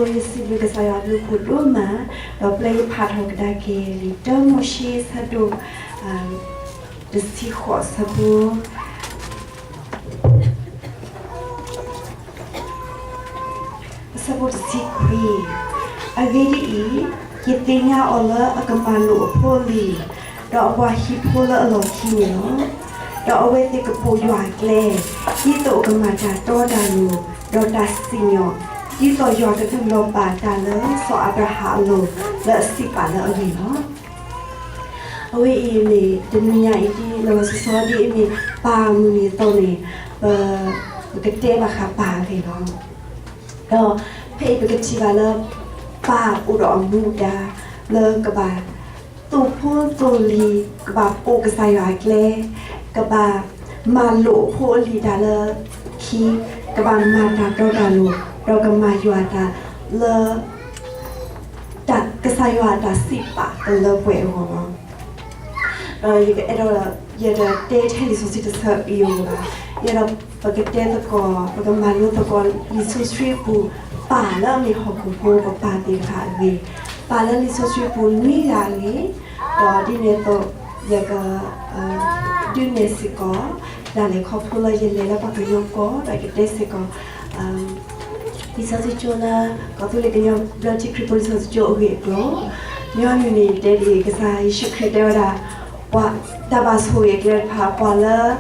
ယစံးဘျုးကစၢ်ယွၤအဘျုးအဖှိၣ်ဒိၣ်မး, ဒီးပျဲယဖးထီၣ်ကဒါက့ၤလံာ်တၢမိၤၡ့အဆၢဒိၣ် တဆံဃိး အဆၢဖိ အဆၢဖိတဆံခွံ, အဂ့ၢ်ဒ်အံၤ, ယသ့ၣ်ညါအီၤလၢအကမၤလိာ်အဖိအလံၤ, ဒီးအပှၤဟံးဖိလၢအလီၢ်ခံန့ၣ်လီၤ. ဒီးအဝဲသ့ၣ်ကပိာ်ယွၤအကျဲ, ဒ်သိးအကမၤတၢ်တီတၢ်လိၤ, ဒီးတၢ်စံၣ်ညီၣ်, ဒ်သိးယွၤကဒုးလီၤပာ်တၢ်လၢစီၤအၤဘြၤဟၣ်အလိၤ လၢအစံးပာ်လၢအဂ့ၢ်လီၤ. အဝဲအံၤမ့ၢ်တနံၤညါအံၤဒ်လီၤလီၤဆီဆီဒ်အမ့ၢ် ပၢ်မုၢ်နံၤအသိးန့ၣ် ပ ပကတဲဘၣ်ဃးပၢ်အဂ့ၢ်လီၤ. ဒီးဖဲအံၤပကထံၣ်ဘၣ်လၢ ပၢ်အိၣ်ဒီးအမူဒါ လၢကဘၣ်သိၣ်ဖိသိၣ်လံၤ, ကဘၣ်ပိာ်ကစၢ်ယွၤအကျဲ, ကဘၣ်မၤလိာ်အဖိအလံၤတၢ်လၢခံ, ကဘၣ်မၤတၢ်တီတၢ်လိၤ, ဒီးကမၤယွၤတၢ်လၢ တၢ်ကစၢ်ယွၤအတၢ်စံးပာ်တလၢပှဲၤအဂီၢ်လီၤ. ဒီးယကအဲၣ်ဒိး ယတတဲထဲလံာ်စီဆှံတဆၢအံၤအဂီၢ်ဘၣ်, ယအဲၣ်ဒိးပကတဲသကိး ပကမၤလိသကိးလံာ်စီဆှံအပူၤ ပၢ်လၢအမ့ၢ်ဟီၣ်ခိၣ်ဖိပပၢ်သ့ၣ်တဖၣ်အဂ့ၢ်, ပၢ်လၢလံာ်စီဆှံပူၤနွံဂၤအဂ့ၢ်, ဒီးဒ်န့ၣ်အသိး ယက ဒုးနဲၣ်စ့ၢ်ကီး ဒၣ်လဲာ်ခီဖျိလၢယလဲၤလၢပှၤကညီကီၢ် ဒီးယကတဲစ့ၢ်ကီး လံာ်စီဆှံကၠိလၢ ကီၢ်သူလ့ၤကညီဘျၢထံခရံာ်ဖိလံာ်စီဆှံကၠိအဂ့ၢ်အကျိၤ, ညီနုၢ်န့ၣ်တဲဒ်အံၤ, ကစၢ်ယ့ၣ်ၡူးခရံာ်တဲဝဲဒၣ် ပှၤတၢ်ဘၣ်ဆိၣ်ဂ့ၤအကျဲတဖၣ် ပှၤလၢ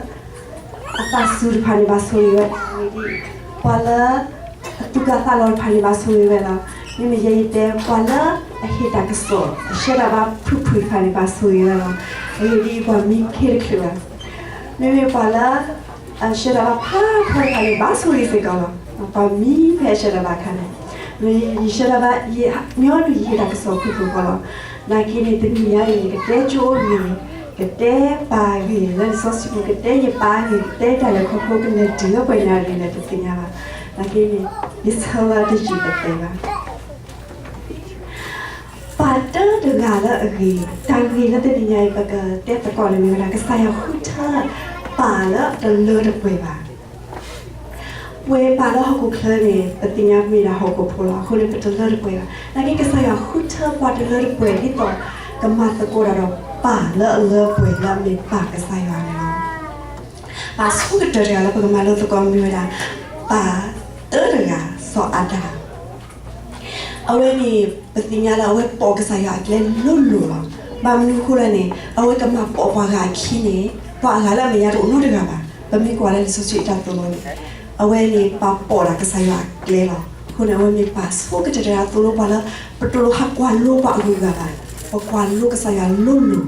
အသးစူၤတဖၣ်န့ၣ်ဘၣ်ဆိၣ်ဂ့ၤဝဲ, ပှၤလၢ အသူၣ်ကၢ်သးလီၤတဖၣ်န့ၣ်ဘၣ်ဆိၣ်ဂ့ၤဝဲလီၤ. မ့မ့ၢ်ယဲယတဲ ပှၤလၢအဟ့ၣ်တၢ်ကစီၣ် အဆှၢတၢ်ဘၣ်ဖုၣ်ဖုၣ်တဖၣ်န့ၣ်ဘၣ်ဆိၣ်ဂ့ၤဝဲလီၤ. အဂ့ၢ်ဒ်အံၤ ပှၤမံခ့တချုးဘၣ်. မ့မ့ၢ်ပှၤလၢ အဆှၢတၢ်ဘၣ်ဖးဖီတဖၣ်န့ၣ် ဘၣ်ဆိၣ်ဂ့ၤစ့ၢ်ကီးလီၤ. ပှၤမံဖဲအဆှၢတၢ်ဘၣ်အခါန့ၣ်, မ့ၢ်ယဆှၢတၢ်ဘၣ် ယ ညီနုၢ်ယဟ့ၣ်တၢ်ကစီၣ်ဖုၣ်ဖုၣ်ဃီလီၤ. နာ်က့န့ၣ် တနံၤညါအံၤ ယကတဲကၠိအဂ့ၢ်, ကတဲပၢ်အဂ့ၢ် လၢလံာ်စီဆှံပူၤ ကတဲယပၢ်အဂ့ၢ် ကတဲတၢ်လဲၤခီဖျိကလဲၤတုၤလၢပှဲၤနၣ်ရံၣ်လဲၣ်တသ့ၣ်ညါဘၣ်. နာ်က့န့ၣ် ယဆၢလၢတယံာ်တသဲဘၣ်. ပၢ်တၢတဂၤလၢအဂ့ၢ်, တၢ်ဂ့ၢ်လၢတနံၤညါအံၤ ပကတဲသကိးန့ၣ်မ့ၢ်ဝဲဒၣ် ကစၢ်ယွၤဃုထၢပၢ်လၢတလၢတပှဲၤဘၣ်. ပဝဲပၢ်လၢဟီၣ်ခိၣ်ချၢန့ၣ် ပသ့ၣ်ညါမ့ၢ်ဒၣ်ဟီၣ်ခိၣ်ဖိလီၤ. အဃိန့ၣ် ပတလၢတပှဲၤဘၣ်. နာ်က့ကစၢ်ယွၤဃုထၢပှၤတလၢတပှဲၤ ဒ်သိးကမၤသကိးတၢ်ဒီးပၢ်လၢအလၢပှဲၤလၢအမ့ၢ်ပၢ်ကစၢ်ယွၤန့ၣ်လီၤ. ပၢ်ဆူကတၢၢ်တဂၤလၢပကမၤလိသကိးမ့ၢ်ဝဲဒၣ် ပၢ်တၢတဂၤ စီၤအၤဒၣ် အဝဲန့ၣ် ပသ့ၣ်ညါလၢအဝဲပိာ်ကစၢ်ယွၤအကျဲလိၤလိၤလီၤ. ဘၣ်မနုၤအဃိလဲၣ်န့ၣ် အဝဲကမၤပိာ်ပှၤဂၤအခံန့ၣ် ပှၤအဂၤလၢအမဲာ်ညါတအိၣ်နီတဂၤဘၣ်. ပမ့ၢ်ကွၢ်လၢလံာ်စီဆှံအတၢ်သိၣ်လိန့ၣ် အဝဲန့ၣ်ပၢ်ပိာ်ဒၣ်ကစၢ်ယွၤအကျဲလီၤ. အဃိန့ၣ် အဝဲမ့ၢ်ပၢ်ဆူကတၢၢ်တဂၤသိၣ်လိပှၤလၢ ပတလိၣ်ဟးကွၢ်လိပှၤအဂုၤအဂၤဘၣ်. ပကွၢ်လိကစၢ်ယွၤလိၤလိၤ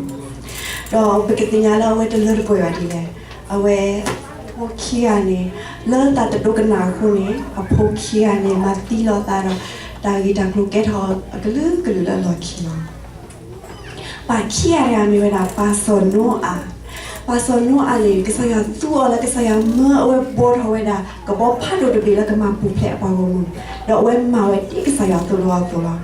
ဒီးပကသ့ၣ်ညါလၢအဝဲတလၢတပှဲၤဘၣ်ဒ်လဲၣ်. အဝဲ အဖိခံဂၤန့ၣ် လၢသးတဒိကနၣ်အဃိန့ၣ် အဖိခံဂၤန့ၣ် မၤသံလိာ်သးဒီး တၢ်ဂ့ၢ်တၢ်ကျိၤကဲထီၣ်အကလုာ်ကလုာ်လၢအလီၢ်ခံလီၤ. ပၢ်ခံဂၤတဂၤမ့ၢ်ဝဲဒၣ် ပၢ်စီၤနိအၤ. ပၢ်စီၤနိအၤန့ၣ် ကစၢ်ယွၤသူအီၤလၢကစၢ်ယွၤမၢအဝဲဘှီထီၣ်ဝဲဒၣ် ကဘီဖးဒိၣ်တဘ့ၣ်လၢကမၤပူၤဖျဲးအပှၤဂီၢ်မုၢ်, ဒီးအဝဲမၤဝဲဒ်ကစၢ်ယွၤသိၣ်လိအီၤအ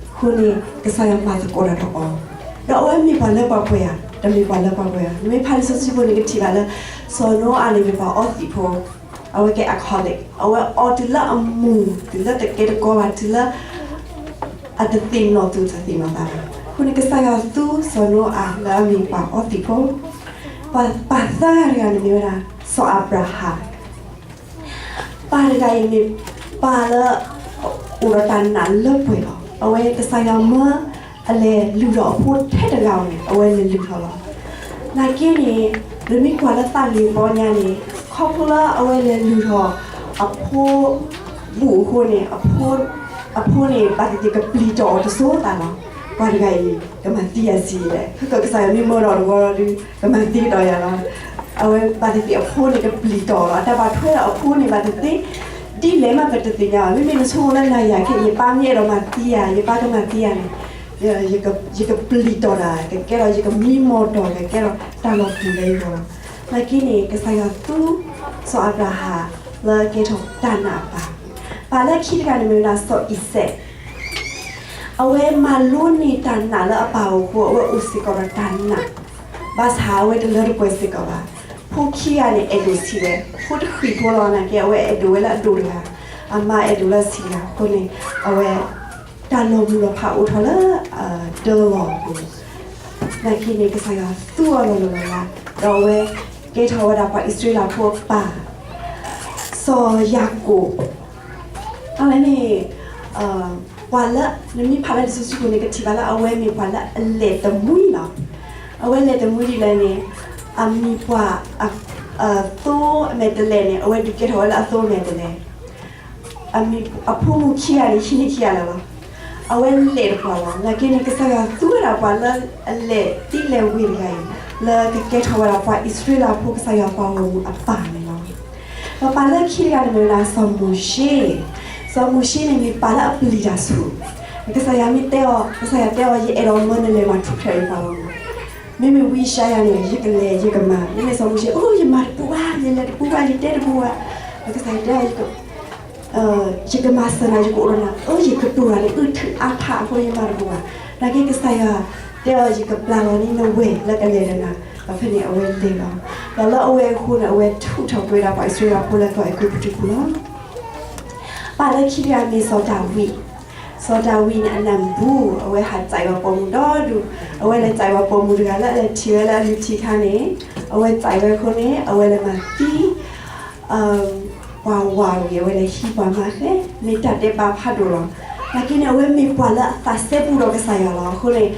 သိးလီၤ. အဃိန့ၣ် ကစၢ်ယွၤမၤသကိးတၢ်ဒီးအီၤ, ဒီးအဝဲမ့ၢ်ပှၤလၢပှဲၤပှဲၤဧါ, တမ့ၢ်ပှၤလၢပှဲၤပှဲၤဧါ. နမ့ၢ်ဖးလံာ်စီဆှံဖိန့ၣ် ကထံၣ်ဘၣ်လၢ စီၤနိအၤန့ၣ်မ့ၢ်ပှၤအီသံးဖိ, အဝဲကဲ alcoholic, အဝဲအီတုၤလၢအမူၤ, တုၤလၢတကဲတကီဘၣ်, တုၤလၢ အတသ့ၣ်နီၣ်သူၣ်တသ့ၣ်နီၣ်သးဘၣ်. အဃိန့ၣ် ကစၢ်ယွၤသူစီၤနိအၤလၢအမ့ၢ်ပှၤအီသံးဖိ. ပၢ်သၢဂၤတဂၤန့ၣ်မ့ၢ်ဝဲဒၣ် စီၤအၤဘြၤဟၣ်. ပၢ်တဂၤအံၤမ့ၢ်ပၢ်လၢ အိၣ်ဒီးတၢ်နာ်လၢပှဲၤလီၤ. အဝဲကစၢ်ယွၤမၢအလဲၤလုၢ်ထီၣ်အဖိထဲတဂၤဧိၤန့ၣ် အဝဲလဲၤလုၢ်ထီၣ်လီၤ. နာ်က့န့ၣ် ပမ့ၢ်ကွၢ်လၢသးလ့ၤပီညါန့ၣ် ခီဖျိလၢအဝဲလဲၤလုၢ်ထီၣ်အဖိ ဘူၣ်အဃိန့ၣ် အဖိန့ၣ် ဘၣ်သ့ၣ်သ့ၣ်ကပျံၤတီၢ်အီၤတစိၤသးလီၤ. ပှၤတဂၤအံၤ ကမၤသံယၤဆံးလဲၣ်, ဟဲကီးကစၢ်ယွၤမ့ၢ်မၢဒီးတဝီဒီး ကမၤသံကဒီးယၤလီၤ. အဝဲဘၣ်သ့ၣ်သ့ၣ်အဖိန့ၣ်ကပျံၤတီၢ်လီၤ. အတၢ်ဘၣ်ထွဲဒီးအဖိန့ၣ်ဘၣ်သ့ၣ်သ့ၣ် ဒ်လဲၣ်မးပတသ့ၣ်ညါဘၣ်. မ့မ့ၢ်နဆိကမိၣ်လၢနၤယၤခဲအံၤ ယပၢ်မ့ၢ်အဲၣ်ဒိးမၤသံယၤ, ယပၢ်ကမၤသံယၤန့ၣ် ယကပျံၤတီၢ်တၢ်, ကကဲဒီးယကမံမီၢ်တီၢ်, ကကဲဒီးတၢ်လီၤပျံၤလၢယဂီၢ်လီၤ. နာ်က့န့ၣ် ကစၢ်ယွၤသူ စီၤအၤဘြၤဟၣ်လၢကဲထီၣ်တၢ်နာ်အပၢ်. ပၢ်လၢခံတဂၤန့ၣ်မ့ၢ်ဝဲဒၣ်စီၤအံၤစဲး. အဝဲမၤလိန့ၢ်တၢ်နာ်လၢအပၢ်အအိၣ်အဃိ အဝဲအိၣ်စ့ၢ်ကီးဒီးတၢ်နာ်, ဘၣ်ဆၣ်အဝဲတလၢတပှဲၤစ့ၢ်ကီးဘၣ်. ဖိခံဂၤန့ၣ်အဲၣ်ဒိးဆံးဝဲ, ဖိတဃံးဖိလီၤ. နာ်က့အဝဲအဲၣ်ဒိးဝဲလၢအဒိၣ်တဂၤ, အမါအဲၣ်ဒိးလၢဆံးတဂၤအဃိန့ၣ်, အဝဲ တၢ်လီၤမုၢ်လီၤဖးအိၣ်ထီၣ်လၢ တၢ်လီၢ်အပူၤ, နာ်က့န့ၣ် ကစၢ်ယွၤသူအီၤလီၤလီၤလးလး, ဒီးအဝဲကဲထီၣ်ဝဲဒၣ်ပှၤအံၣ်စရ့လးဖိအပၢ်, စီၤယၤကိာ် အဝဲန့ၣ် ပှၤလၢ နမ့ၢ်ဖးလၢလံာ်စီဆှံပူၤန့ၣ် ကထံၣ်ဘၣ်လၢအဝဲမ့ၢ်ပှၤလၢအလဲၤတမှံလီၤ. အဝဲလဲၤတမှံဒ်လဲၣ်န့ၣ်, အမံၤပှၢ် အသိအမဲာ်တဲးလဲးန့ၣ် အဝဲဒုးကဲထီၣ်ဝဲလၢအသိအမဲာ်တဲးလဲး, အမံၤအဖိမုၣ်ခံဂၤန့ၣ် ဟံးန့ၢ်ခံဂၤလၢာ်လီၤ. အဝဲလဲၤတပှၢ်လီၤ. နာ်က့န့ၣ် ကစၢ်ယွၤသူဝဲဒၣ်ပှၤလၢအလဲၤသံလဲၤဝ့ၤတဂၤအံၤ လၢကကဲထီၣ်ဝဲဒၣ်ပှၤအံၣ်စရ့လးဖိ ကစၢ်ယွၤပှၤဂီၢ်မုၢ်အပၢ်န့ၣ်လီၤ. ဒီးပၢ်လၢခံတဂၤန့ၣ်မ့ၢ်ဝဲဒၣ်စီၤမိၤၡ့, စီၤမိၤၡ့န့ၣ်မ့ၢ်ပၢ်လၢအပျံၤတၢ်ဆူၣ်, ကစၢ်ယွၤမ့ၢ်တဲအီၤ, ကစၢ်ယွၤတဲအီၤ ယအဲၣ်ဒိးမၢနလဲၤမၤထူၣ်ဖျဲးယပှၤဂီၢ်မုၢ်, မ့မ့ၢ်ဝံယၡါယၤန့ၣ် ယကလဲၤယကမၤ, မ့မ့ၢ်စီၤမိၤၡ့ အိၣ် ယမၤတပူၤဘၣ်, ယလဲၤတပူၤဘၣ်, ယတဲတပူၤဘၣ်, ဒီးကစၢ်ယွၤတဲအီၤ ယကမၤစၢၤနၤ ယကအိၣ်ဒီးနၤ, အၢ ယကတိၤတၢ်န့ၣ် အုၣ်ထုးအါထးအဃိ ယမၤတပူၤဘၣ်, နာ်က့ကစၢ်ယွၤတဲအီၤ ယကပျၢ်လီၤန့ၢ်နဝဲၢ်လၢကလဲၤဒီးနၤ, ဒီးဖဲန့ၣ်အဝဲလဲၤလီၤ. ဒီးလၢအဝဲအဃိန့ၣ် အဝဲထုးထီၣ်ကွံာ်ဝဲဒၣ်ပှၤအံၣ်စရ့လးဖိလၢကီၢ်အဲၤကူပတူးပူၤလီၤ. ပၢ်လၢခံတဂၤမ့ၢ်စီၤဒၤဝံး, စီၤဒၤဝံးန့ၣ် အနၢ်မူ အဝဲဟးစံးဝဲပိာ်မုၣ်ဒီဒူၣ်, အဝဲလဲၤစံးဝဲပိာ်မုၣ်တဂၤလၢအလဲၤထံၣ်ဝဲလၢအလုၢ်ထံခါန့ၣ်, အဝဲစံးဝဲအဃိန့ၣ် အဝဲလဲၤမၤသံ ပှၤဝၤဝံၤ အဝဲလဲၤဟံးပှၤမၤဃဲ, မ့ၢ်တၢ်ဒဲးဘးဖးဒိၣ်လီၤ. နာ်က့န့ၣ် အဝဲမ့ၢ်ပှၤလၢအသးစဲဘူးဒီးကစၢ်ယွၤလီၤ. အဃိန့ၣ်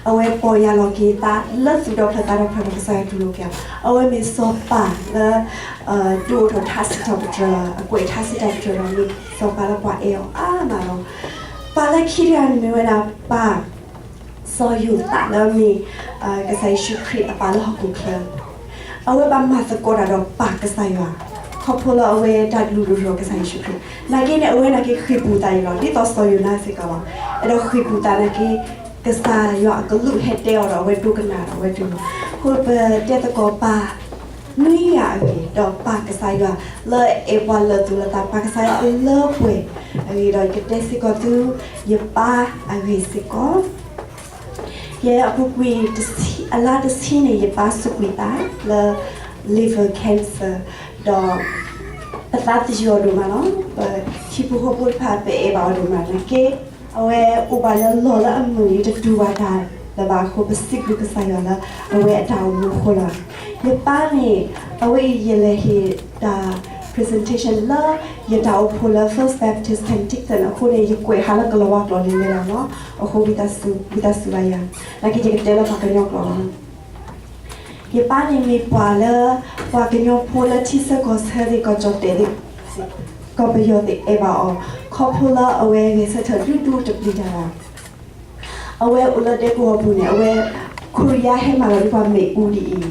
အဝဲပီၢ်ယၢ်လီၤက့ၤသးလၢသူၣ်ဒီဖျၢၣ်သးဒီဖျၢၣ်ဒီးကစၢ်ယွၤတူၢ်လိာ်က့ၤအီၤ, အဝဲမ့ၢ်စီၤပၤလၢ ဒုးအိၣ်ထီၣ်ထါစံးထီၣ်ပတြၢၤ, အကွဲးထါစံးထီၣ်ပတြၢၤဒီး မ့ၢ်စီၤပၤလၢပှၤအဲၣ်အီၤအါမးလီၤ. ပၢ်လၢခံတဂၤန့ၣ်မ့ၢ်ဝဲဒၣ်ပၢ် စီၤယိၤသးလၢအမ့ၢ် ကစၢ်ယ့ၣ်ၡူးခရံာ်အပၢ်လၢဟီၣ်ခိၣ်ချၢ, အဝဲဘၣ်မၤသကိးတၢ်ဒီးပၢ်ကစၢ်ယွၤ, ခီဖျိလၢအဝဲတၢ်ကလုၢ်ဒိၣ်ထီၣ်ကစၢ်ယ့ၣ်ၡူးခရံာ်, နာ်က့န့ၣ် အဝဲနာ်က့ဃ့ၢ်ပူၤသးအံၤလီၤ. ဒ်သိးစီၤယိၤနါစ့ၢ်ကီးလီၤ. အဲၣ်ဒိးဃ့ၢ်ပူၤသးနာ်က့ ကစၢ်ယွၤအကလုၢ်ဟဲတဲအီၤဒီး အဝဲဒိကနၣ်ဒီးအဝဲတူၢ်လိာ်. အဃိပတဲသကိးပၢ် နွံဂၤအဂ့ၢ် ဒီးပၢ်ကစၢ်ယွၤလၢအအဲၣ်ပှၤလၢာ်သူၣ်လၢာ်သး, ပၢ်ကစၢ်ယွၤအလၢပှဲၤအဂ့ၢ်ဒီး ယကတဲစ့ၢ်ကီးသု ယပၢ်အဂ့ၢ်စ့ၢ်ကီး. ယဲအပူၤကွံာ် အလါတဆံန့ၣ် ယပၢ်စူးကွံာ်သးလၢ liver cancer ဒီး ပသးသယုၢ်အီၤဒိၣ်မးလီၤ. ပဟံၣ်ဖိဃီဖိတဖၣ် ပအဲၣ်ဘၣ်အီၤဒိၣ်မးနာ်က့ အဝဲအိၣ်ဘၣ်လၢလီၢ်လၢအမုာ်လံ တတူၢ်ဘၣ်တၢ်လၢၤဘၣ်အဃိ ပစံးဘျုးကစၢ်ယွၤလၢအဝဲအတၢ်အိၣ်မူအဃိလီၤ. ယပၢ်န့ၣ် အဝဲအံၤယလဲၤဟ့ၣ်တၢ် presentation လၢယတၢ်အိၣ်ဖှိၣ်လၢ First Baptist Penticton အဃိန့ၣ် ယကွဲးဟးလၢကလီၤဝါကျိာ်လံလဲၣ်လီၤနီၤ. အဃိဝံသးစူၤ ဝံသးစူၤဘၣ်ယၤ, နာ်က့ယကတဲလၢပှၤကညီကျိာ်လီၤ. ယပၢ်န့ၣ်မ့ၢ်ပှၤလၢ ပှၤကညီဖိလၢထံဆၢကီၢ်ဆၢသ့ၣ် ကီၢ်ကၠီၣ်တဲာ်သ့ၣ် ကီၢ်ပယီၤသ့ၣ်အဲၣ်ဘၣ်အီၤ ခီဖျိလၢအဝဲဂဲၤဆၢထၢၣ်ဒူဒူတပျံၤတၢ်ဘၣ်. အဝဲအိၣ်လၢဒဲကဝီၤပူၤန့ၣ် အဝဲ ခိၣ်ယါဟဲမၤလီၤဒ်ပှၤမ့ၣ်အူဒ်အံ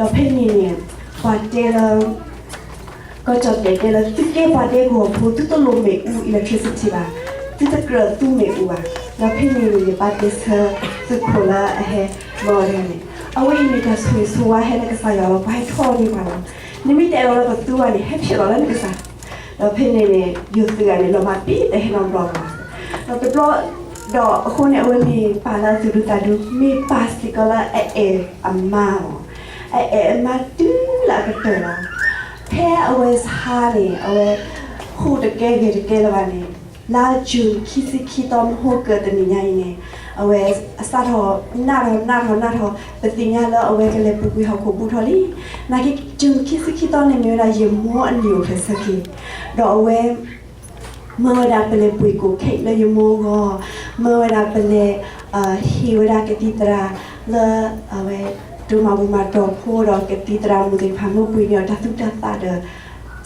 ၤ, ဒီးဖဲန့ၣ်န့ၣ် ပှၤတဲလၢ ကီၢ်ကၠီၣ်တဲာ်တဲလၢ သုကဲပှၤဒဲကဝီၤဖိ သုတလိၣ်မ့ၣ်အူ electricity ဘၣ်, သုတကြၢးသူမ့ၣ်အူဘၣ်. ဒီးဖဲန့ၣ်န့ၣ် ယပၢ်တဲဆၢသုးခိၣ်လၢအဟဲမၤအီၤတဂၤန့ၣ်, အဝဲအံၤမ့ၢ်တၢ်ဆိၣ်ဂ့ၤဆိၣ်ဝါဟဲလၢကစၢ်ယွၤလီၤ. ပှၤဟဲထီၣ်န့ၢ်ပှၤလီၤ. နမ့ၢ်တအဲၣ်ဒိးလၢပသူဘၣ်န့ၣ် ဟဲဖျဲးလီၤလၢနကစၢ်. ဒီးဖဲန့ၣ်န့ၣ် ယိၤသုးဂၤန့ၣ် လီၤမၢ်ပံတဟဲနီတဘျီလၢၤဘၣ်. ဒီးတဘျီ ဒီးအဃိန့ၣ် အဝဲမ့ၢ်ပၢ်လၢအသူၣ်ဒူသးဒူ မ့ၢ်ပၢ်စ့ၢ်ကီးလၢအအဲၣ်အမါလီၤ. အအဲၣ်အမါတုၤလၢအကတၢၢ်လီၤ. ဖဲအဝဲဆါန့ၣ် အဝဲ ဟူးတကဲဂဲၤတကဲလၢၤဘၣ်န့ၣ်, လါယူၤခံဆံခံသီ မဟါကၢၣ်တနံၤညါအံၤန့ၣ်, အဝဲအစးထီၣ်နးထီၣ်နးထီၣ်နးထီၣ် ပသ့ၣ်ညါလၢအဝဲကလဲၤပူၤကွံာ်ဟီၣ်ခိၣ်ဘူးထီၣ်လံ. နာ်က့ ယူၤခံဆံခံသီန့ၣ်မ့ၢ်ဝဲဒၣ်ယမိၢ်အနံၣ်အိၣ်ဖျဲၣ်ဆၢက့ၤ, ဒီးအဝဲ မၢဝဲဒၣ်ပလဲၤပှ့ၤကိၣ်ခ့ၣ်လၢယမိၢ်အဂီၢ်, မၢဝဲဒၣ်ပလဲၤ ဟ့ၣ်ဝဲဒၣ်ကသံၣ်သရၣ်လၢ အဝဲ ဒိၣ်မးဝံၤမးဒီးဖိဒီးကသံၣ်သရၣ်မုၣ်သ့ၣ်တဖၣ် မၢပှ့ၤန့ၢ်အီၤတၢ်သူၣ်တၢ်သၣ်ဒီး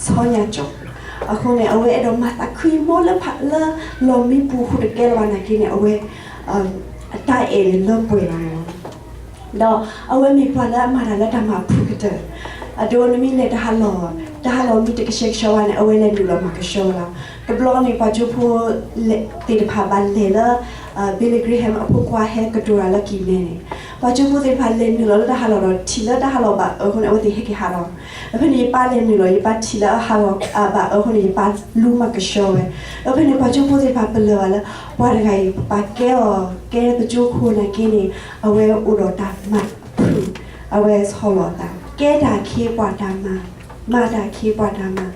ဆီညါကၠီၣ်. အဃိန့ၣ် အဝဲအဲၣ်ဒိးမၤသးခုယမိၢ်လၢ လီၢ်မံပူၤဟူးတကဲလၢၤဘၣ်နာ်က့န့ၣ် အဝဲ အတၢ်အဲၣ်န့ၣ်လၢပှဲၤလီၤန့ၣ်လီၤ. ဒီးအဝဲမ့ၢ်ပှၤလၢအမၤတၢ်လၢတၢ်မၤအဖုၣ်ကတၢၢ်, အဒိနမ့ၢ်လဲၤတၢ်ဟးလီၢ်, တၢ်ဟးလီၢ်မ့ၢ်တကဆှဲကဆှီဘၣ်န့ၣ် အဝဲလဲၤနုာ်လီၤမၤကဆှီဝဲလီၤ. တဘျီန့ၣ် ပှၤကၠိဖိသ့ၣ်တဖၣ်ဘၣ်လဲၤလၢ Billy Graham အဖိခွါဟဲကတိၤတၢ်လၢကံၢ်မဲန့ၣ်, ပှၤကၠိဖိသ့ၣ်တဖၣ်လဲၤနုာ်လီၤလၢတၢ်ဟးလီၢ်ဒီး ထံၣ်လၢတၢ်ဟးလီၢ်ဘၣ်အၢအဃိန့ၣ် အဝဲသ့ၣ်ဟဲက့ၤဟးလီၤ. ဒီးဖဲန့ၣ် ယပၢ်လဲၤနုာ်လီၤ ယပၢ်ထံၣ်လၢအဟးလီၢ်ဘၣ်အၢအဃိန့ၣ် ယပၢ်လူၤမၤကဆှီဝဲ. ဒီးဖဲန့ၣ် ပှၤကၠိဖိသ့ၣ်တဖၣ်ပလၢၢ်ဘၣ်လၢ ပှၤတဂၤအံၤ ပပၢ်ကဲအီၤ ကဲပကၠိဖိနာ်က့န့ၣ် အဝဲအိၣ်ဒီးတၢ်မၤဖုၣ်, အဝဲဆီၣ်လီၤအသး ကဲတၢ်ခ့ပှၤတၢ်မၤ, မၤတၢ်ခ့ပှၤတၢ်မၤ.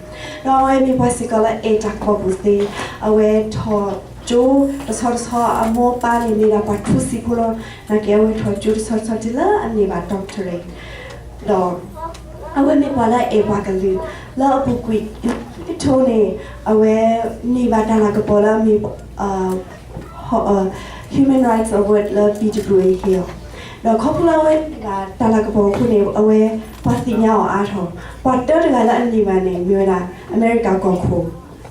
ဒီးအဝဲမ့ၢ်ပှၤစ့ၢ်ကီးလၢအဲၣ်တၢ်ကပီၤပူၤသ့, အဝဲထီၣ်ကၠိတဆီတဆီ အမိၢ်အပၢ်န့ၣ်မ့ၢ်ဒၣ်ပှၤထူစံးဖိလီၤ. နာ်က့အဝဲထီၣ်ကၠိတဆီတဆီ တုၤလၢအန့ၢ်ဘၣ် doctorate ဒီး အဝဲမ့ၢ်ပှၤလၢအအဲၣ်ပှၤကလုာ် လၢအပူၤကွံာ်ကထိန့ၣ် အဝဲန့ၢ်ဘၣ်တၢ်လၤကပီၤလၢအမ့ၢ် Human Rights Award လၢ ပံတဘုအဟ့ၣ်အီၤ, ဒီးခီဖျိလၢအဝဲန့ၢ်ဘၣ်တၢ်လၤကပီၤအဃိန့ၣ် အဝဲပှၤသ့ၣ်ညါအီၤအါထီၣ်. ပှၤတၢတဂၤလၢအန့ၢ်ဘၣ်န့ၣ် မ့ၢ်ဝဲဒၣ်အမဲရကၤကီၢ်ခိၣ်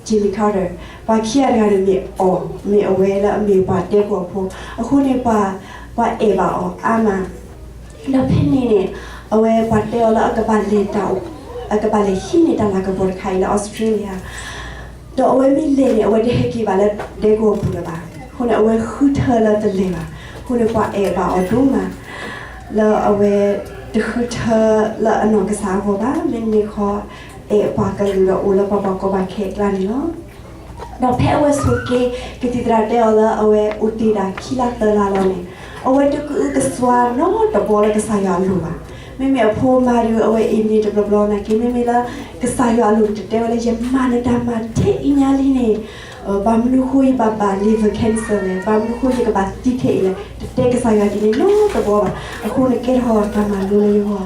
Jimmy Carter, ပှၤခံဂၤတဂၤန့ၣ်မ့ၢ်အီၤ, မ့ၢ်အဝဲလၢအမ့ၢ်ပှၤဒဲကဝီၤဖိအဃိန့ၣ် ပှၤအဲၣ်ဘၣ်အီၤအါမး. ဒီးဖဲန့ၣ်န့ၣ် အဝဲပှၤတဲအီၤလၢအကဘၣ်လဲၤတၢ်, အကဘၣ်လဲၤဟံးန့ၢ်တၢ်လၤကပီၤတခါအံၤလၢ Australia ဒီးအဝဲမ့ၢ်လဲၤန့ၣ် အဝဲတဟဲက့ၤဘၣ်လၢဒဲကဝီၤပူၤလၢၤဘၣ်. အဃိန့ၣ် အဝဲဃုထၢလၢတလဲၤဘၣ်. အဃိန့ၣ် ပှၤအဲၣ်ဘၣ်အီၤဒိၣ်မး လၢအဝဲတဃုထၢလၢအနီၢ်ကစၢ်အဂီၢ်ဘၣ်, မ့မ့ၢ်ဃီ အဲၣ်ပှၤကလုာ်ဒီးအိၣ်လၢပှၤဘၣ်ကီဘၣ်ခဲအကျါန့ၣ်လီၤ. ဒီးဖဲအဝဲဆိးက့ ကသံၣ်သရၣ်တဲအီၤလၢအဝဲအိၣ်တ့ၢ်ဒၣ်ခံလါသၢလါလီၤန့ၣ် အဝဲတကအုကစွါနီတဘျီလၢကစၢ်ယွၤအလိၤဘၣ်. မ့မ့ၢ်အဖိမၤဒီး အဝဲအ့န့ၣ်တဘျီဘျီနာ်က့ မ့မ့ၢ်လၢကစၢ်ယွၤအလိၤန့ၣ် တတဲဝဲလၢ ယမၤနတၢ်မၤထဲအံၤညါလံန့ၣ် ဘၣ်မနုၤဃိယဘၣ်ဘၣ် liver cancer လဲၣ်, ဘၣ်မနုၤဃိယကဘၣ်သံခဲအံၤလဲၣ်, တတဲကစၢ်ယွၤဒ်န့ၣ်နီတဘျီဘၣ်. အဃိန့ၣ်ကဲထီၣ်တၢ်မၤလိလၢယဂီၢ်,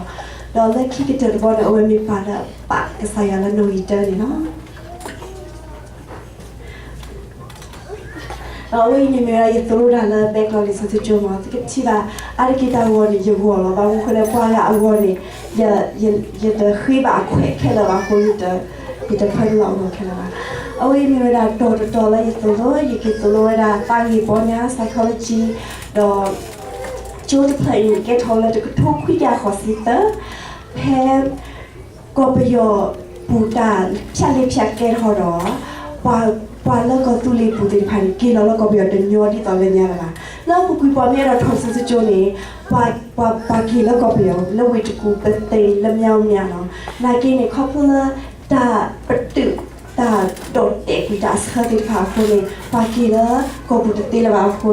ဒီးလၢခံကတၢၢ်တဘျီန့ၣ် အဝဲမ့ၢ်ပာ်လၢပာ်ကစၢ်ယွၤလၢနီၣ်ဂံၢ်တၢန့ၣ်လီၤ. ဒီးအဝဲအံၤန့ၣ်မ့ၢ်ဝဲဒၣ်ယသိၣ်လိတၢ်လၢ ဘဲကျီၢ်လံာ်စီဆှံကၠိမး, သုကထံၣ်ဘၣ် အါတက့ၢ်တၢ်ဂီၤန့ၣ် ယဂီၢ်လီၤ. ဘၣ်မနုၤဃိလဲၣ် ပှၤဂၤအဂီၢ်န့ၣ် ယတဃ့ဘၣ်အခွဲးခဲလၢာ်ဘၣ်အဃိ ယတဖၢနုာ်လီၤအဂီၢ်ခဲလၢာ်ဘၣ်. အဝဲအံၤမ့ၢ်ဝဲဒၣ်တီၤတတီၤလၢယသိၣ်လိ, ယက့ၤသိၣ်လိဝဲဒၣ်သးဂ့ၢ်ပီညါ psychology ဒီး ကၠိတဖျၢၣ်အံၤန့ၣ် ကဲထီၣ်လၢတကထိခွံကယၤဃိးဆံသၢ, ဖဲ ကီၢ်ပယီၤပူၤတၢ်ဖၠၣ်လ့ဖၠၣ်ကဲထီၣ်ဒီး ပှၤလၢကီၢ်သူလ့ၤပူၤသ့ၣ်တဖၣ်န့ၣ် က့ၤလီၤလၢကီၢ်ပယီၤတညီဒ်သိးလၢညါလၢၤဘၣ်. လၢအပူၤကွံာ်ပှၤမ့ၢ်အဲၣ်ဒိးထီၣ်လံာ်စီဆှံကၠိန့ၣ် ပှၤက့ၤလၢကီၢ်ပယီၤ လၢဝ့ၢ်တကူၣ် ပသ့ၣ် လၢမၠါမၠါလီၤ. နာ်က့န့ၣ် ခီဖျိလၢတၢ်ပတုာ် တၢ်ဒိးတဲာ်ကွံာ်တၢ်အဆၢသ့ၣ်တဖၣ်အဃိန့ၣ် ပှၤက့ၤလၢကီၢ်ပူၤတသ့လၢၤဘၣ်အဃိ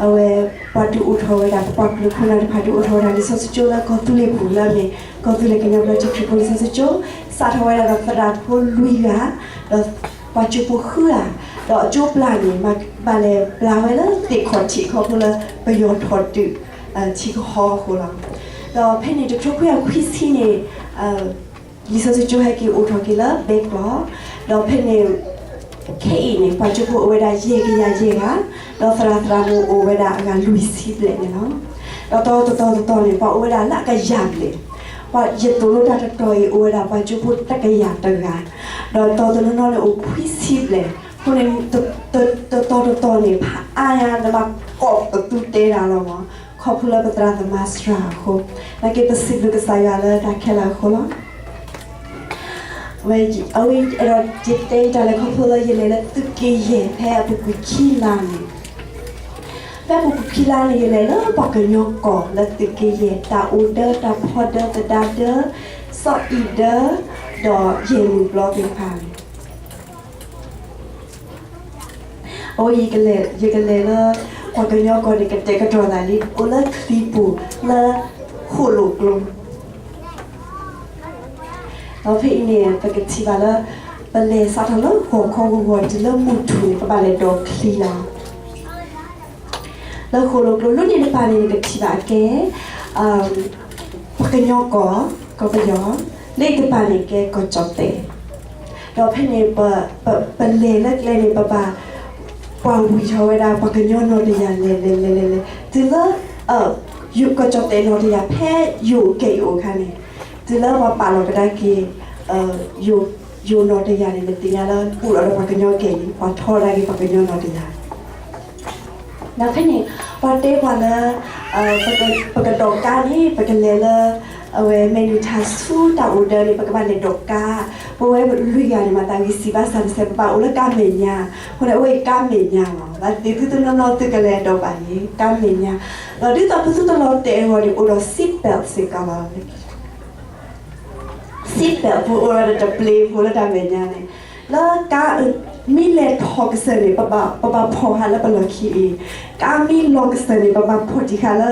အဝဲပှၤဒုးအိၣ်ထီၣ်ဝဲဒၣ် ပပှၤကလုာ်ခိၣ်နၢ်တဖၣ်ဒုးအိၣ်ထီၣ်ဝဲဒၣ်လံာ်စီဆှံကၠိလၢကီၢ်သူလ့ၤပူၤလၢအမ့ၢ် ကီၢ်သူလ့ၤကညီဘျၢထံခရံာ်ဖိလံာ်စီဆှံကၠိ, စးထီၣ်ဝဲဒၣ်ဒီးသရၣ်ဖိလွံၢ်ဂၤ ဒီးပှၤကၠိဖိဃုဂၤ, ဒီးအကၠိပျၢ်န့ၣ် ဘၣ်လဲၤပျၢ်ဝဲလၢသ့ၣ်ခီၣ်ထံးခီဖျိလၢပယီၤထီၣ်တုာ် ထံကဟီအဃိလီၤ. ဒီးဖဲန့ၣ်တကထိခွံကယၤခွံဆံန့ၣ် လံာ်စီဆှံကၠိဟဲက့ၤအိၣ်ထီၣ်က့ၤလၢဘဲကျီၢ်, ဒီးဖဲန့ၣ် ခဲအံၤန့ၣ် ပှၤကၠိဖိအိၣ်ဝဲဒၣ်ယဲၢ်ကယၤယဲၢ်ဂၤ, ဒီးသရၣ်သရၣ်မုၣ်အိၣ်ဝဲဒၣ်အဂၤလွံၢ်ဆံဘျဲၣ်န့ၣ်လီၤ. ဒီးတတီၤတတီၤန့ၣ် ပှၤအိၣ်ဝဲဒၣ်လၢအကယၤဘျဲၣ်, ပှၤယသိၣ်လိတၢ်တတီၤအံၤ အိၣ်ဝဲဒၣ်ပှၤကၠိဖိတကယၤတဂၤ, ဒီးတတီၤတနီၤနီၤန့ၣ်အိၣ်ခွံဆံဘျဲၣ်, အဃိန့ၣ် တတီၤတတီၤန့ၣ် ဖးအါညါ နဘၣ်ကိးပသူတဲတၢ်လီၤမး ခီဖျိလၢပသရၣ်သမါစှၤအဃိ, နာ်က့ပစံးဘျုးကစၢ်ယွၤလၢတၢ်ခဲလၢာ်အဃိလီၤ. ဝဲ အဝဲအဲၣ်ဒိးတဲတၢ်လဲၤခီဖျိလၢယလဲၤလၢသုးက့ယဲၢ်ဖဲအပူၤကွံာ်ခံလါန့ၣ်, ဖဲအပူၤကွံာ်ခံလါန့ၣ် ယလဲၤလၢပှၤကညီကီၢ်လၢသုးက့ယဲၢ် တၢ်အိၣ်ဒၢ တၢ်ဖီဒၢ သဒါဒၢ စီၤအံၤဒၢ ဒီးယဲၢ်မုၢ်ဘျီသ့ၣ်တဖၣ်န့ၣ် အဝဲ ယကလဲၤလၢ ပှၤကညီကီၢ်န့ၣ် ကတဲာ်ကတီၤသးလံ အိၣ်လၢချံပူၤလၢ ဃိၣ်လိာ်ကျိ ဒီးဖဲအံၤန့ၣ် ပကထံၣ်ဘၣ်လၢ ပလဲၤစးထီၣ်လၢဂီၤခီဂီၤဂီၤတုၤလၢမုၢ်ထူၣ်န့ၣ် ပဘၣ်လဲၤဒိးချံလီၤ. လၢဃိၣ်လိာ်ကျိ လၢန့ၣ်တပၤန့ၣ် နကထံၣ်ဘၣ်အကဲ ပှၤကညီကီၢ် ကီၢ်ပယီၤ, လၢအံၤတပၤန့ၣ်ကဲကီၢ်ကၠီၣ်တဲၣ်, ဒီးဖဲန့ၣ် ပလဲၤလၢကျဲန့ၣ် ပဘၣ် ပှၤဝံၤထီၣ်ဝဲဒၣ် ပှၤကညီနီၢ်တယၢ်လဲၤလဲၤလဲၤလဲၤလဲၤ တုၤလၢ ယိၤကီၢ်ကၠီၣ်တဲၣ်နီၢ်တယၢ် ဖဲယိၤကဲအံၤအိၣ်အခါန့ၣ် တုၤလၢပှၤပာ်လီၤကဒါက့ၤ ယိၤနီၢ်တယၢ်န့ၣ် နသ့ၣ်ညါလၢ ဘူးလီၤဒီးပှၤကညီကဲအံၤ ပှၤထီဒါက့ၤပှၤကညီနီၢ်တယၢ် ဒီးဖဲန့ၣ် ပှၤတဲပှၤလၢ ပကဒိးကါန့ၣ် ပကလဲၤလၢ အဝဲမဲာ်နံၤထါဆူတၢ်အိၣ်ဒၢန့ၣ် ပကဘၣ်လဲၤဒိးကါ, ပဝဲလွံၢ်ဂၤန့ၣ် မၤသးဂ့ၤစံးဘၣ်ဆၣ်တစဲး ပဘၣ်အိၣ်လၢကါမဲာ်ညါ, အဃိန့ၣ် အဝဲအံၤကါမဲာ်ညါလီၤ. ဘၣ်သ့ၣ်သုတနီၤနီၤသုကလဲၤဒိးဘၣ်န့ၣ် ကါမဲာ်ညါ, ဒီးဒ်သိးပသုတလီၤတဲာ်အဂီၢ်န့ၣ် အိၣ်ဒီး seat belt စ့ၢ်ကီးလီၤ. seat belt ဖိအိၣ်ဒီးတပျ့ၤဖိလၢတၢ်မဲာ်ညါန့ၣ် လၢကါ မ့ၢ်လဲၤထီၣ်ကစၢၢ်န့ၣ် ပဘၣ်ဖီၣ်ဟးလၢပလီၢ်ခံအံၤ, ကါမ့ၢ်လီၤကစၢၢ်န့ၣ် ပဘၣ်ဖီၣ်တံၢ်ဃာ်လၢ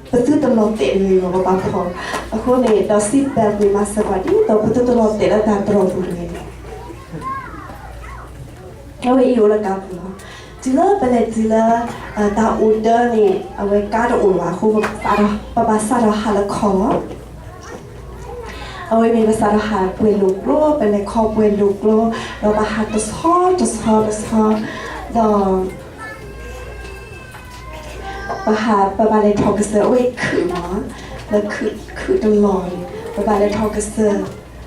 ပသုတလီၤတဲာ်တဂ့ၤအဂီၢ် ပဘၣ်ဖီၣ်, အဃိန့ၣ် ဒီး seat belt န့ၣ် မၤစၢၤပှၤဒ်သိးပသုတလီၤတဲာ်လၢတၢ်တြီၢ်ပူၤတဂ့ၤ. အဝဲအံၤအိၣ်လၢကါပူၤလီၤ. တုၤလၢပလဲၤတုၤလၢ တၢ်အိၣ်တၢ်န့ၣ် အဝဲကါတအိၣ်လၢၤဘၣ်အဃိ ပဘၣ်စးထီၣ်ဟးလၢခီၣ်လီၤ. အဝဲမ့ၢ်ပစးထီၣ်ဟးပှဲၤလိာ်ကျိ ပလဲၤခီပှဲၤလိာ်ကျိ ဒီးပဟးတဆီတဆီတဆီ ဒီး ပဟး ပဘၣ်လဲၤထီၣ်ကစၢၢ် အဝဲခုးမး လၢခုး ခုးတလီၢ်န့ၣ် ပဘၣ်လဲၤထီၣ်ကစၢၢ်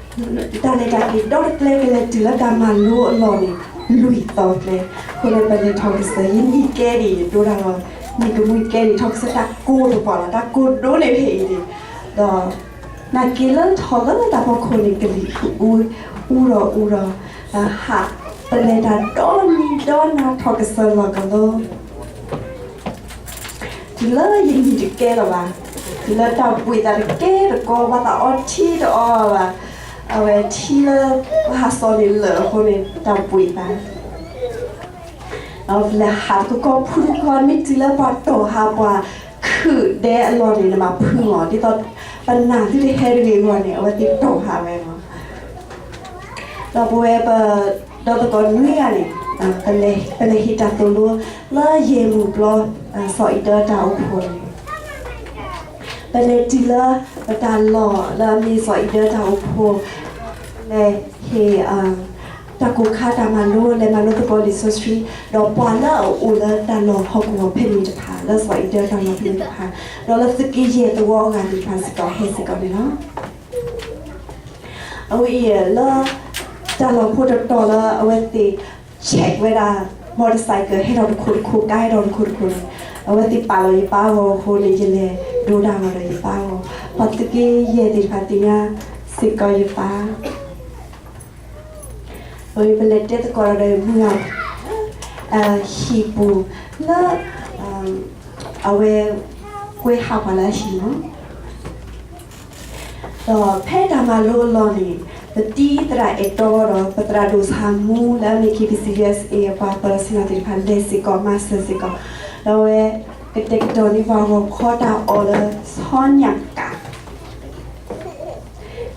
တၢ်လဲၤတၢ်က့ၤဒီတကျဲ ကလဲၤတုၤလၢတၢ်မၤလိအလီၢ်န့ၣ် လွံၢ်သီကျဲ အဃိန့ၣ် ပလဲၤထီၣ်ကစၢၢ် ယနံၤကဲဒံး ယဒိတၢ်ဂီၤ နံၤကမှံကဲဒံး ထီၣ်ကစၢၢ်တၢ်ကိၢ်တပှၢ်လီၤ တၢ်ကိၢ်ဒိၣ်န့ၣ်ဖဲအံၤန့ၣ် ဒီး နာ်က့လၢထီၣ်လၢတၢ်ဖီခိၣ်န့ၣ် ကလံၤအူ အူဒီးအူဒီး ဟး ပလဲၤတၢ်ဒီနံၤဒီနၤထီၣ်ကစၢၢ်လီၤကလိ တုၤလၢယနံၤတကဲလၢၤဘၣ်, တုၤလၢတၢ်ဘှံးသးတကဲတကီ ဘၣ်သးအီထံတအီဘၣ်, အဝဲထံလၢပဟးစီၤန့ၣ်လၢာ်အဃိန့ၣ် တၢ်ဘှံးသး ဒီးပလဲၤဟးတကီၢ်ဖုတကီၢ် မ့ၢ်တုၤလၢပှၤတီၢ်ဟးပှၤခုးဒဲအလီၢ်န့ၣ် နဘၣ်ဖုမး ဒ်သိးပနၢ်သုတဟဲတဂ့ၤအဂီၢ်န့ၣ် အဝဲသ့ၣ်တီၢ်ဟးဝဲလီၤ. ဒီးပဝဲပ ဒီသကိးနွံဂၤန့ၣ် ပလဲၤဟ့ၣ်တၢ်သိၣ်လိလၢယဲၢ်မုၢ်ဘျီ စီၤအံၤဒၢတၢ်အိၣ်ဖှိၣ်န့ၣ် ပလဲၤတုၤလၢပတၢ်လီၢ်လၢအမ့ၢ်စီၤအံၤဒၢတၢ်အိၣ်ဖှိၣ် လဲၤဟ့ၣ် တၢ်ကိၢ်ခါတၢ်မၤလိ လဲၤမၤလိသကိးလံာ်စီဆှံ ဒီးပှၤလၢအအိၣ်လၢတၢ်လီၢ်ဟီၣ်ကဝီၤဖဲန့ၣ်တဖၣ် လၢစီၤအံၤဒၢတၢ်လီၢ်ဖဲန့ၣ်တဖၣ် ဒီးလၢသုးက့ယဲၢ်သဝီအဂၤသ့ၣ်တဖၣ်စ့ၢ်ကီးဟဲစ့ၢ်ကီးန့ၣ်လီၤ. အဝဲအံၤလၢ တၢ်လီၢ်ဖိတတီၤလၢအဝဲသ့ၣ် check ဝဲဒၣ် motorcycle ဟဲထီၣ်တခိၣ်တခိၣ် ကါဟဲထီၣ်တခိၣ်တခိၣ်န့ၣ် အဝဲသ့ၣ်ပာ်လီၤယပၢ်ဂီၤအဃိန့ၣ် ယလဲၤဒိတၢ်ဂီၤဒီးယပၢ်ဂီၤ ပှၤသုးက့ယဲၢ်သ့ၣ်တဖၣ်သ့ၣ်ညါစ့ၢ်ကီးယပၢ် အဝဲပလဲၤတဲသကိးဒီးမုၢ်ဂၤ ဟံၣ်ပူၤလၢ အဝဲ ကွဲဟးပှၤလၢအဟံၣ်လီၤ. ဒီးဖဲတၢ်မၤလိအလီၢ်န့ၣ် ပတံၤသရၣ်အဲၣ်တီဒီး ပသရၣ်ဒိၣ်ဆၣ်မူလၢအမ့ၢ် KBC USA အပှၤပၢၤဆ့ၣ်နီၤသ့ၣ်တဖၣ်လဲၤစ့ၢ်ကီး မၤစၢၤစ့ၢ်ကီး ဒီးအဝဲ ကတဲာ်ကတီၤန့ၢ်ပှၤဂီၤခီတၢ်အီၣ်လၢ ဆီညၣ်ကး ဒီး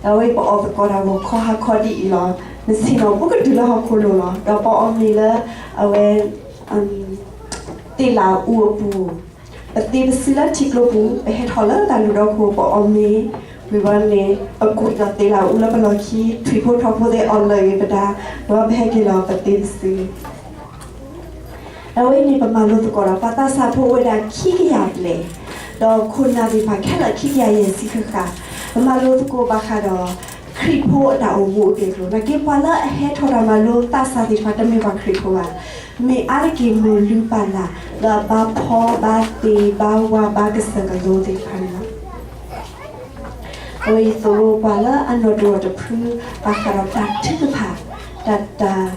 အဝဲပအီၣ်သကိးတၢ်ဂီၤခီဟါခီဒ်အံၤလီၤ. နဆ့ၣ်နီၤဖိကတုၤလၢဟီၣ်ခိၣ်လိၤလီၤ. ဒီးပအီၣ်မ့ၤလၢ အဝဲ သ့ၣ်လၣ်အူအပူၤ, ပသ့ပစုလၢထံကျိပူၤ, ပဟဲထီၣ်လၢတၢ်လူၢ်ဒီခိၣ် ပအီၣ်မ့ၤ, ဝံၤဘျီန့ၣ် ပကွံာ်ဒီးသ့ၣ်လၣ်အူလၢပလီၢ်ခံ, ထွံၣ်ဖိထီဖိသ့ၣ်အီၣ်လၢာ်ဂ့ၤပဒါ, ဒီးပဟဲက့ၤလီၤပသ့ပစု အဝဲအံၤန့ၣ်ပမၤလိသကိးဒီးပှၤသးစၢ်ဖိအိၣ်ဝဲဒၣ်ခံကယၤဘျဲၣ်, ဒီးခိၣ်နၢ်သ့ၣ်တဖၣ်ခဲလၢာ်ခံကယၤယဲၢ်ဆံဃၣ်ဃၣ်, ပမၤလိသကိးဘၣ်ဃးဒီး ခရံာ်ဖိအတၢ်အိၣ်မူအဂ့ၢ်အကျိၤ, နာ်က့ပှၤလၢအဟဲထီၣ်တၢ်မၤလိသးစၢ်သ့ၣ်တဖၣ်တမ့ၢ်ပှၤခရံာ်ဖိဘၣ်, မ့ၢ်အါတက့ၢ်မိၢ်လုၢ်ပၢ်လၢ် လၢအဘါဖီဘါသ့ဘါဝၤဘါကစၢၢ်ကလိသ့ၣ်တဖၣ်န့ၣ်လီၤ. အဝဲအံၤသိၣ်လိပှၤလၢအနီၣ်တအိၣ်တဖု ဘၣ်ဃးဒီးတၢ်ထုကဖၣ်, တၢ် တၢ်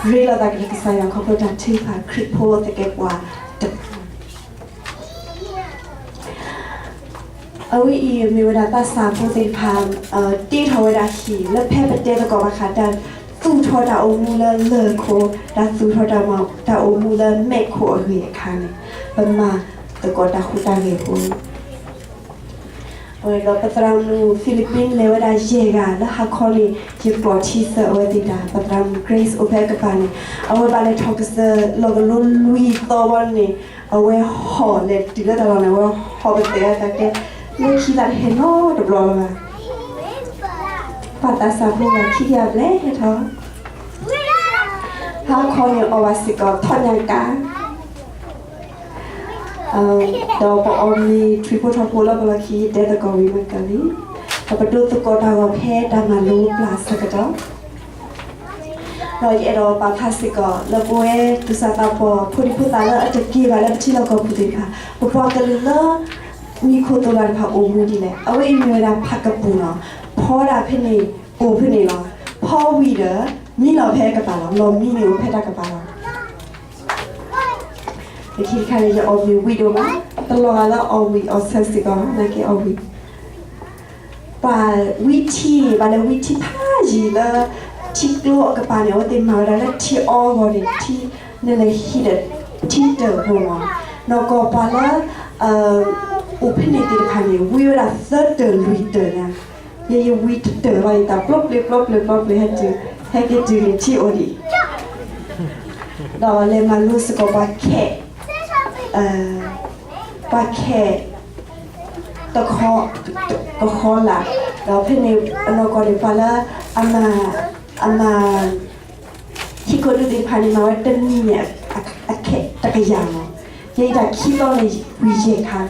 ရ့လိာ်သးက့ၤကစၢ်ယွၤခီဖျိတၢ်ထုကဖၣ် ခရံာ်ဖိသကဲးပဝးတဖု အဝဲအံၤမ့ၢ်ဝဲဒၣ်သးစၢ်ဖိသ့ၣ်တဖၣ် တ့ထီၣ်ဝဲဒၣ်ဟံၣ် လၢဖဲပတဲသကိးဘၣ်ဃးတၢ်သူၣ်ထီၣ်တၢ်အိၣ်မူလၢလၢၢ်ခိၣ်, တၢ်သူၣ်ထီၣ်တၢ်အိၣ်မူလၢမဲးခိၣ်အဂ့ၢ်အခါန့ၣ် ပမၤသကိးတၢ်ဟူးတၢ်ဂဲၤဖိ အဝဲဒီးပသရၣ်မုၣ်ဖံလံးပံးလဲၤဝဲဒၣ်ယဲၢ်ဂၤလၢဟါခီန့ၣ် ယကျိးထံဆၢအဝဲသ့ၣ်တၢ် ပသရၣ်မုၣ် Grace အိၣ်ဖဲအကပၤန့ၣ် အဝဲဘၣ်လဲၤထီၣ်ကစၢၢ်လီၤကလိလွံၢ်သီဝဲန့ၣ် အဝဲဟီၣ်လဲၤတုၤလၢတၢ်လီၢ်န့ၣ် အဝဲဟီၣ်ပသဲးအသးတဲ လၢခံသးတဟဲနီတဘျီလၢၤဘၣ် ပှၤသးစၢ်ဖိဂၤခံကယၤဘျဲၣ်ဟဲထီၣ် ဟါခီန့ၣ်အီၣ်ဘၣ်စ့ၢ်ကီးထီၣ်ညါကါ ဒီးပအီၣ်မ့ၤထွံၣ်ဖိထီဖိလၢပလီၢ်ခံ တဲသကိးဝံၤမ့ၢ်ကလံ, ဒီးပဒိသကိးတၢ်ဂီၤဖဲတၢ်မၤလိပျၢ်ဆၢကတီၢ်, ဒီးယအဲၣ်ဒိးပာ်ဖျါစ့ၢ်ကီး လၢပဝဲသူၣ်စၢ်သးဘီၣ် ဖိဒံဖိသၣ်လၢအတက့ၤဘၣ်လၢပထံလီၢ်ကီၢ်ပူၤသ့ၣ်တဖၣ် ပပှၤကလုာ်လၢ မံခိၣ်သိၣ်လၢ်တဖၣ်အိၣ်မူဒ်လဲၣ်, အဝဲအံၤမ့ၢ်ဝဲဒၣ်ဖးကပူၤလီၤ. ဖီဒၣ်ဖဲန့ၣ် အိၣ်ဖဲန့ၣ်လီၤ. ဖီဝံၤဒီး မံလီၤဖဲအကပၤလီၤ. လီၤမံန့ၣ်အိၣ်ဖဲတၢ်ကပၤလီၤ. လၢခံတခါန့ၣ် ယအီၣ်မ့ၤဝံၤဒိၣ်မး, တလီၤဂာ်လၢအီၣ်ဝံၤအီၣ်ဆၢစ့ၢ်ကီး နာ်က့အီၣ်ဝံၤ ပှၤဝံထံန့ၣ် ဘၣ်လဲၤဝံထံဖးယံၤလၢ ထံကျိအကပၤန့ၣ် အဝဲသ့ၣ်မၤဝဲဒၣ်လၢထံအီဂီၤန့ၣ် ထံနလဲၤဟံးဒီး ထံတၢၢ်ဖိမး, နီၢ်ကီၢ်ပှၤလၢ အိၣ်ဖဲန့ၣ်သ့ၣ်တဖၣ်န့ၣ် ဝံဝဲဒၣ်သၢတၢၢ်လွံၢ်တၢၢ်ညါ, ယဲယဝံတတၢၢ်ဘၣ်ယသး ပျီပျ့ၤပျီပျ့ၤပျီပျ့ၤ ဟဲတုၤ ဟဲက့ၤတုၤန့ၣ်ထံအိၣ်ဒံး ဒီးလဲၤမၤလိစ့ၢ်ကီးပှၤခဲး, ပှၤခဲး တခီ, တခီလာ်, ဒီးဖဲန့ၣ်အနီၢ်ကီၢ်န့ၣ် ပှၤလၢအမၤ, အမၤ ဟံၣ်ခိၣ်ဒူသ့ၣ်တဖၣ်န့ၣ် မၤဝဲတနံၤန့ၣ် အခဲးတကယၤလီၤ. ယဲယတၢ်ခံသီန့ၣ် ဝံၤယဲၢ်ခါ,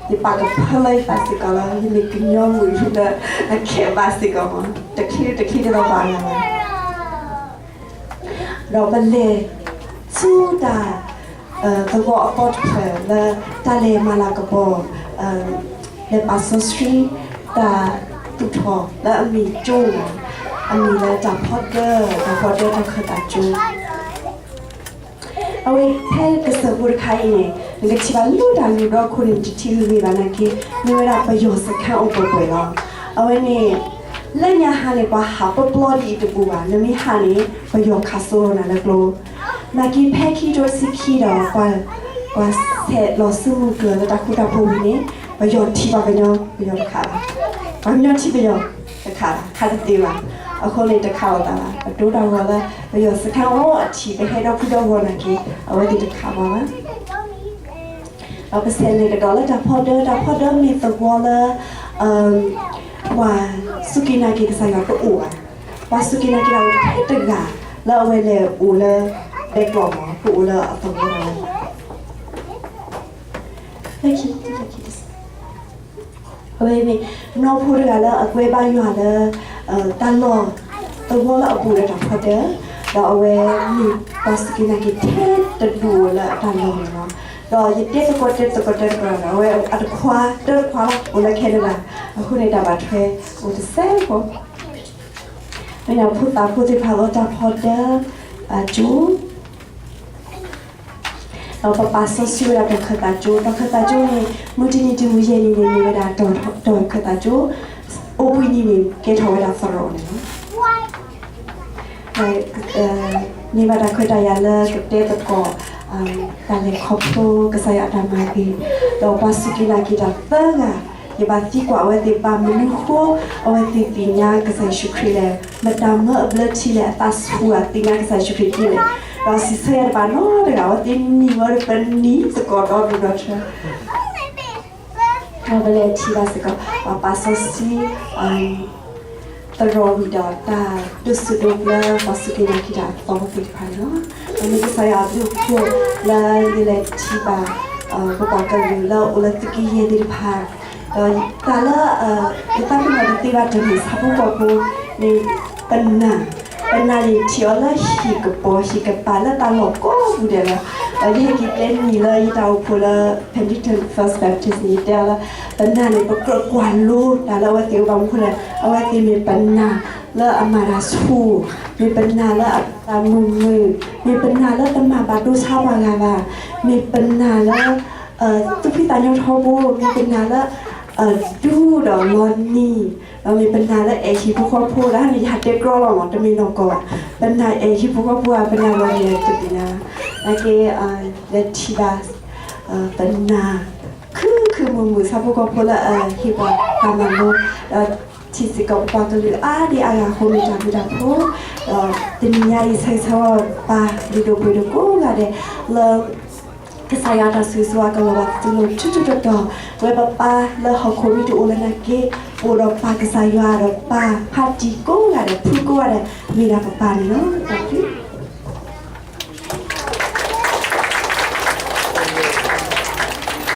ယပာ်ကဖၢလၢယသးစ့ၢ်ကီးလီၤ. ယမ့ၢ်ကညီမုၣ်လၢအခဲးဘၣ်စ့ၢ်ကီးမး, တချံတချံတသီဘၣ်လီၤ. ဒီးပလဲၤဆူတၢ်သဝီအသီတဖျၢၣ်လၢတၢ်လဲၤမၤလၤကပီၤ, လဲၤပာ်စီဆှံ တၢ်သူၣ်ထီၣ်လၢအမ့ၢ်ကၠိမး, အမံၤလၢတၢ်ဖီတၢၢ်, တၢ်ဖီတၢၢ်တၢ်ခၢၣ်သးကၠိ အဝဲဖဲကစၢၢ်ဖိတခါအံၤန့ၣ် နကထံၣ်ဘၣ်လၢတၢ်လုၢ်ဒီခိၣ်န့ၣ် တထံၣ်ဂ့ၤဂ့ၤဘၣ်နာ်က့ မ့ၢ်ဝဲဒၣ်ပယီၤစခန်းအိၣ်ပှဲၤပှဲၤလီၤ. အဝဲန့ၣ် လၢညါဟါန့ၣ် ပှၤဟးပျီပျီဒ်အံၤတပူၤဘၣ်, နမ့ၢ်ဟးန့ၣ် ပယီၤခးစိလီၤနၤလၢကျိ နာ်က့ဖဲခံကထိတဆံခံဒီး ပှၤဆဲးလီၤစုမုၢ်ကျၢၤလၢတၢ်ဃူတၢ်ဖိးဝံၤန့ၣ် ပယီၤထံၣ်ပှၤကညီ ပယီၤတခးဘၣ်, ပှၤကညီထံၣ်ပယီၤတခးဘၣ်, ခးတသ့ဘၣ်. အဃိန့ၣ်တခးလိာ်သးဘၣ်, ပတိတၢ်ဂီၤလၢ ပယီၤစခန်းအိၣ်အထံး ပဟဲဒီဖုဒီဂီၤနာ်က့ အဝဲသ့ၣ်တခးဘၣ်ဘၣ်. ဒီးပဆဲးလဲၤကဒီးလၢတၢ်ဖီတၢၢ်, တၢ်ဖီတၢၢ်မ့ၢ်သဝီလၢ ပှၤစူၢ်က့ၤနာ်က့ၤကစၢ်ယွၤတအိၣ်ဘၣ်. ပှၤစူၢ်က့ၤနာ်က့ၤတၢ်အိၣ်ထဲတဂၤ လၢအဝဲလဲၤအိၣ်လၢ ဒဲကျီၢ်မး, တအိၣ်လၢအသဝီတဂၤလၢၤဘၣ်. အဝဲမ့ၢ်နီၢ်ဖိတဂၤလၢအကွဲဘါယွၤလၢ တၢ်လီၢ်သဝီလၢအဘူးဒီးတၢ်ဖီတၢၢ်, ဒီးအဝဲမ့ၢ်ပှၤစူၢ်က့ၤနာ်က့ၤထဲတဒူၣ်လၢအတၢ်လီၢ်န့ၣ်လီၤ. ဒီးယတဲသကိးတဲသကိးတဲသကိးဒီး အဝဲအတခွါတခွါလီၤ အိၣ်လၢ Canada, အဃိန့ၣ်တၢ်ဘၣ်ထွဲအိၣ်တစဲးဖိ မ့ၢ်ဖိသၣ်ဖိသ့ၣ်တဖၣ်လၢတၢ်ဖီတၢၢ်အကၠိ ဒီးပပာ်စီဆှံဝဲဒၣ်တၢ်ခၢၣ်သးကၠိ, တၢ်ခၢၣ်သးကၠိန့ၣ် မုၢ်တနံၤတုၤမုၢ်ယဲၢ်နံၤန့ၣ် မ့ၢ်ဝဲဒၣ်တၢ်ခၢၣ်သးကၠိ, အိၣ်ဘှံးနံၤန့ၣ် ကဲထီၣ်ဝဲဒၣ်သရိာ်န့ၣ်လီၤ. မ့ၢ်ဘၣ်တၢ်ခွဲးတၢ်ယာ်လၢကတဲသကိး တၢ်လဲၤခီဖျိကစၢ်ယွၤအတၢ်မၤဂ့ၤ, ဒီးပှၤစူၢ်က့ၤနာ်က့ၤတၢ်သၢဂၤ, ယဘၣ်သံကွၢ်အဝဲသ့ၣ်ဘၣ်မနုၤဃိ အဝဲသ့ၣ်သ့ၣ်ညါကစၢ်ယ့ၣ်ၡူးခရံာ်လဲၣ်, မတၤမၢအဘျၢထံလဲၣ်, အသးဆူၣ်အသ့ၣ်ညါကစၢ်ယ့ၣ်ၡူးခရံာ်ဒ်လဲၣ်, ဒီးစံးဆၢယၤတဘၣ်နီတဂၤ, အဝဲသ့ၣ်နံၤဝဲဒီးပနံၤသကိးဒီဒူၣ်ဒီထၢ ဒီးပလဲၤထံၣ်ဘၣ်စ့ၢ်ကီး ပှၤပာ်စီဆှံ သရိာ်ဝံၤဒီးတၢ်ဒိးဆူၣ်ဒိးဘျၢ ပှၤစူၢ်က့ၤနာ်က့ၤတၢ်အသီသ့ၣ်တဖၣ်န့ၣ်လီၤ. ဒီးမ့ၢ်ကစၢ်ယွၤအဘျုးအဖှိၣ်လၢယလဲၤထံၣ်ဘၣ် ပပှၤကလုာ်လၢအိၣ်လၢသုးက့ယဲၢ်သ့ၣ်တဖၣ်, ဒီးတၢ်လၢ ယသးပ့ၤနီၣ်တသ့ဘၣ်တမံၤ ဆၣ်ဖိကီၢ်ဖိန့ၣ် ပနၢ်, ပနၢ်န့ၣ်ထံၣ်အီၤလၢဟံၣ်ကပီၤ ဟံၣ်ကပၤလၢတၢ်လီၢ်ကိးပူၤဒဲးလီၤ. ဒီးယဟဲက့ၤတဲနံၤလၢယတၢ်အိၣ်ဖှိၣ်လၢ Penticton First Baptist န့ၣ် ယတဲအီၤလၢ ပနၢ်န့ၣ် ပကြၢးကွၢ်လိတၢ်လၢအဝဲသ့ၣ်အိၣ်ဘၣ်မနုၤဃိလဲၣ်, အဝဲသ့ၣ်မ့ၢ်ပနၢ်လၢအမၤတၢ်ဆူၣ်, မ့ၢ်ပနၢ်လၢအသးမုာ်မုာ်, မ့ၢ်ပနၢ်လၢတမၤဘၣ်ဒိဆါပှၤဂၤဘၣ်, မ့ၢ်ပနၢ်လၢ သူၣ်ဖှံသးညီထီဘိ, မ့ၢ်ပနၢ်လၢ ဒူဒီးလီၤနံၤ, ဒီးမ့ၢ်ပနၢ်လၢအဲၣ်ဟံၣ်ဖိဃီဖိ, ဒီးန့ၣ်ယဟးတဲကြီလီၤမး တမ့ၢ်နီၢ်ကီၢ်ဘၣ်, ပနၢ်အဲၣ်ဟံၣ်ဖိဃီဖိဧါ ပနၢ်လီၤနံၤတသ့ၣ်ညါ, နာ်က့ လဲၤထံၣ်ဘၣ် ပနၢ် ခုခုမုာ်မုာ် ဆၣ်ဖိကီၢ်ဖိလၢအဟ့ၣ်ပှၤတၢ်မၤလိ, ဒီးထံၣ်စ့ၢ်ကီး ပပှၤကလုာ်အါဒံအါဂၤအဃိ မ့ၢ်တၢ်ဘျုးတၢ်ဖှိၣ်, ဒီးတနံၤညါအံၤ ဆၢဂ့ၤဆၢဝါပၢ်လုၢ်ဒိၣ်ပှ့ၤဒိၣ်ကိးဂၤဒဲးလၢ ကစၢ်ယွၤအတၢ်ဆိၣ်ဂ့ၤဆိၣ်ဝါကလီၤဘၣ်သုလိၤထူထူတီတီ, ပဝဲပပၢ်လၢဟီၣ်ခိၣ်မ့ၢ်တအိၣ်လၢၤနာ်က့ အိၣ်ဒီးပၢ်ကစၢ်ယွၤဒီးပၢ်ဖးတံၢ်ကိးဂၤဒဲး ဖုကိးဂၤဒဲး မ့ၢ်ဒၣ်ပပၢ်န့ၣ်လီၤ. တၢ်ဘျုး